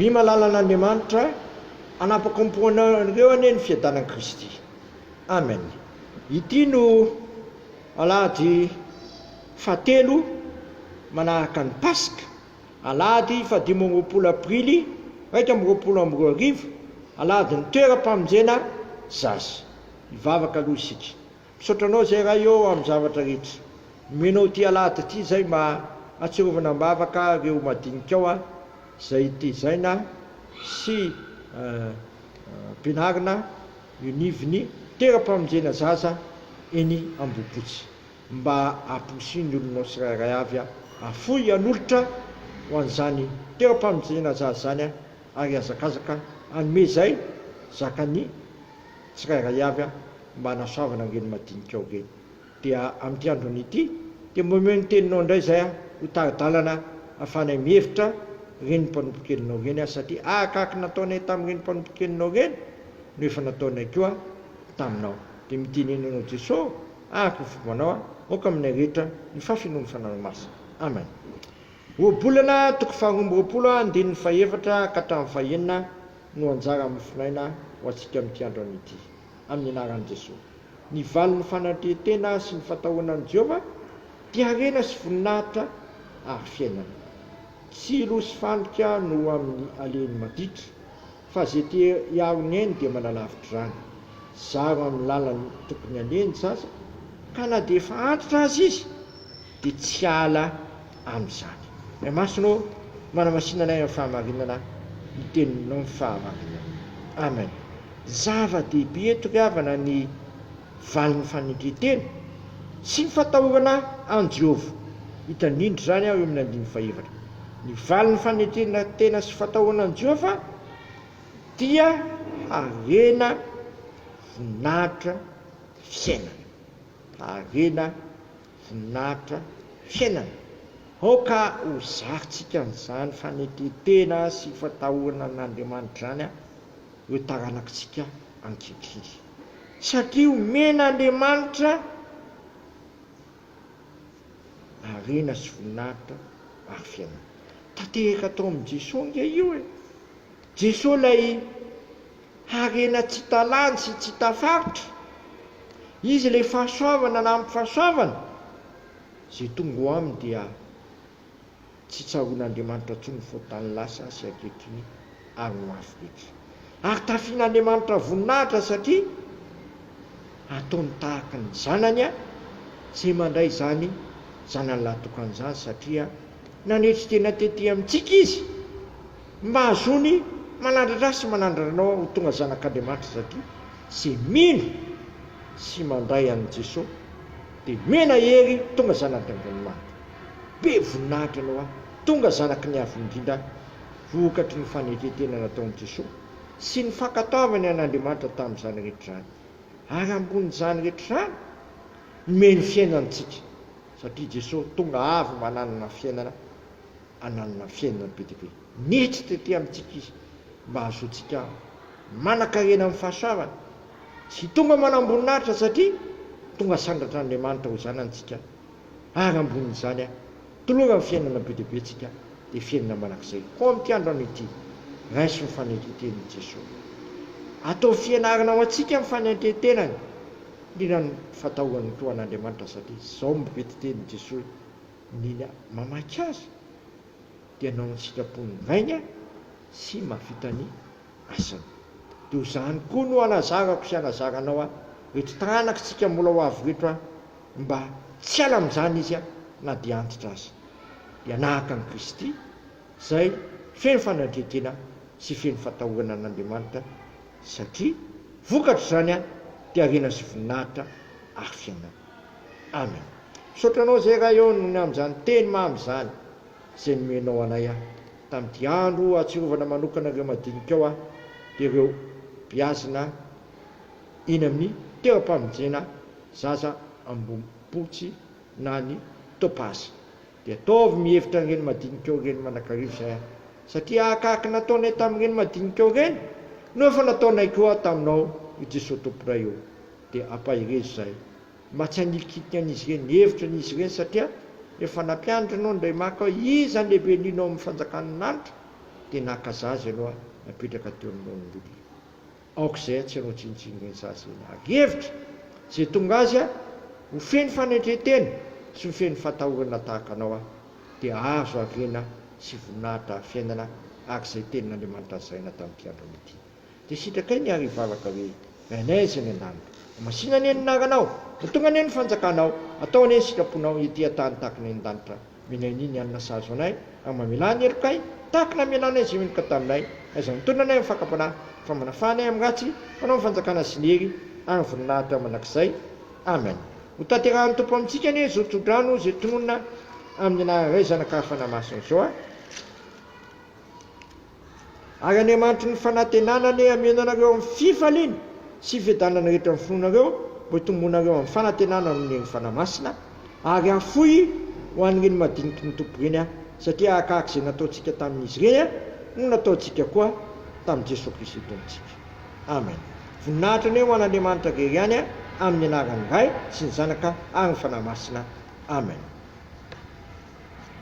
Ry malalan'Andriamanitra, hanapaka am-po anareo anie ny fiadanan'i Kristy. Amen. Ity no alahady fahatelo manaraka ny Paska, alahady fahadimy amby 20 aprily 2021, alahadin'ny toeram-pamonjena zaza. Hivavaka aloha isika. Misaotra anao izay Ray ô amin'ny zavatra rehetra. Nomenao ity alahady ity izay mba hatsiarovana am-bavaka ireo madinikao a izay tezaina sy ampianarina eo anivon'ny toeram-pamonjena zaza eny Ambohipotsy. Mba hamporisio ny olonao tsirairay avy hahafoy hanolotra ho an'izany toeram-pamonjena zaza izany ary hihazakazaka hanome izay zakan'ny tsirairay avy mba hanasoavana an'ireny madinika ao ireny. Dia amin'ity androny ity dia mba omeo ny teninao indray izay ho tari-dalana ahafahanay mihevitra ireny mpanompokelinao ireny aho satria arakaraky ny nataonay tamin'ireny mpanompokelinao ireny no efa nataonay koa taminao. Dia mitenena anao Jesoa araka ny fombanao aoka aminay rehetra ny fahafenoan'ny Fanahy Masina. Amen. Ohabolana toko faharoa amby 20 andininy fahefatra ka hatramin'ny fahenina no anjara mofonaina ho antsika amin'ity andro anio ity. Amin'ny anaran'i Jesoa. Ny valin'ny fanatren-tena sy ny fatahorana an'i Jehovah dia harena sy voninahitra ary fiainana. Tsilo sy fandrika no ho amin'ny alehiny maditra, fa izay te hiaro ny ainy dia manalavitra izany. Zaro amin'ny lalany tokony alehiny zaza, ka na dia efa antitra aza izy dia tsy hiala amin'izany. Ray Masina ô, manamasina anay amin'ny fahamarinana, ny Teninao ny fahamarinana. Amen. Zava-dehibe eto ry havana ny valin'ny fanetren-tena sy ny fatahorana an'i Jehovah. Hita indrindra izany eo amin'ny andininy fahefatra. Ny valin'ny fanetrena tena sy fatahorana an'i Jehovah dia harena, voninahitra, fiainana. Harena, voninahitra, fiainana. Aoka ho zarintsika an'izany fanetren-tena sy fatahorana an'Andriamanitra izany ireo taranakitsika ankehitriny. Satria omen'Andriamanitra harena sy voninahitra ary fiainana. Tanteraka tao amin'i Jesoa ange io e! Jesoa ilay harena tsy hita lany sy tsy hita faritra. Izy ilay fahasoavana nampy fahasoavana. Izay tonga ao aminy dia Tsy tsaroan'Andriamanitra intsony ny fahotany lasa sy ankehitriny ary ny ho avy rehetra. Ary tafian'Andriamanitra voninahitra satria ataony tahaka ny Zanany izay mandray izany Zanany lahatokany izany satria nanetry tena tety amintsika Izy mba hahazoany manandratra ahy sy manandratra anao ho tonga zanak'Andriamanitra satria izay mino sy mandray an'i Jesoa dia mena hery tonga zanak'Andriamanitra. Be voninahitra anao aho, tonga zanaky ny Avo Indrindra aho, vokatry ny fanetren-tena nataon'i Jesoa sy ny fankatoavany an'Andriamanitra tamin'izany rehetra izany. Ary ambonin'izany rehetra izany, nomeny fiainana antsika, satria Jesoa tonga avy mba hananana fiainana, hananana fiainana be dia be. Niditra tety amintsika Izy mba hahazoantsika manan-karena amin'ny fahasoavana sy tonga manam-boninahitra satria tonga sandratr'Andriamanitra ho zanany tsika. Ary ambonin'izany, tolorany fiainana be dia be tsika, dia fiainana mandrakizay. Koa amin'ity andro anio ity, raiso ny fanetren-tenin'i Jesoa. Ataovy fianarana ho antsika ny fanetren-tenany, indrindra ny fatahorany koa an'Andriamanitra, satria izao no miveti-tenin'i Jesoa, nina mamaky azy, dia hanao ny sitrapon'ny Rainy sy mahavita ny asany. Dia ho izany koa no hanazarako sy hanazaranao ireto taranakitsika mbola ho avy ireto mba tsy hiala amin'izany izy na dia antitra aza. Dia hanahaka an'i Kristy izay feno fanadrian-tena sy feno fatahorana an'Andriamanitra satria vokatr'izany dia harena sy voninahitra ary fiainana. Amen. Misaotra Anao izay Ray ô noho ny amin'izany teny mamy izany izay nomenao anay aho tamin'ity andro hahatsiarovana manokana ireo madinika ao aho dia ireo beazina eny amin'ny toeram-pamonjena zaza Ambohipotsy na ny Topaza. Dia ataovy mihevitra an'ireny madinika ao ireny mandrakariva izay aho satria arakaraky ny nataonay tamin'ireny madinika ao ireny no efa nataonay koa taminao ry Jesoa Tomponay ô. Dia ampaherezo izahay mba tsy hanilikilika an'izy ireny, ny hevitra an'izy ireny satria efa nampianatra anao ny Ray Maka hoe iza ny lehibe indrindra ao amin'ny fanjakan'ny lanitra? Dia naka zaza ianao napetraka teo anoloan'ny olona. Aoka izay aho tsy hanao tsinontsinona ireny zaza ireny. Ary hevitra izay tonga azy aho ho feno fanetren-tena sy ho feno fahatahorana tahaka anao aho, dia hahazo harena sy voninahitra ary fiainana araka izay tenin'Andriamanitra lazaina tamin'ity androany ity. Dia sitrakay ny ary hivavaka hoe, Rainay izay any an-danitra, homasina anie ny anaranao, ho tonga anie ny fanjakanao, atao anie ny sitraponao ety an-tany tahaka ny any an-danitra. Mila iny ny hanina sahaza anay, ary mamelà ny helokay, tahaka ny namelanay izay meloka taminay. Aiza mitondra anay amin'ny fakam-panahy, fa manafaha anay amin'ny ratsy, Mpanao ny fanjakana sy ny hery, ary ny voninahitra mandrakizay. Amen. Ho tanterahan'ny Tompo amintsika anie izao tsodrano izay tononina amin'ny anaran'ny Ray, Zanaka ary Fanahy Masina izao a. Ary Andriamanitry ny fanantenana anie hameno anareo amin'ny fifaliana sy fiadanana rehetra amin'ny finoanareo, mba hitomboanareo amin'ny fanantenana noho ny herin'ny Fanahy Masina, ary hahafoy ho an'ireny madiniky ny Tompo ireny aho, satria arakaraka izay nataontsika tamin'izy ireny no nataontsika koa tamin'i Jesoa Kristy Tompontsika. Amen. Voninahitra anie ho an'Andriamanitra irery ihany, amin'ny anaran'ny Ray sy ny Zanaka ary ny Fanahy Masina. Amen.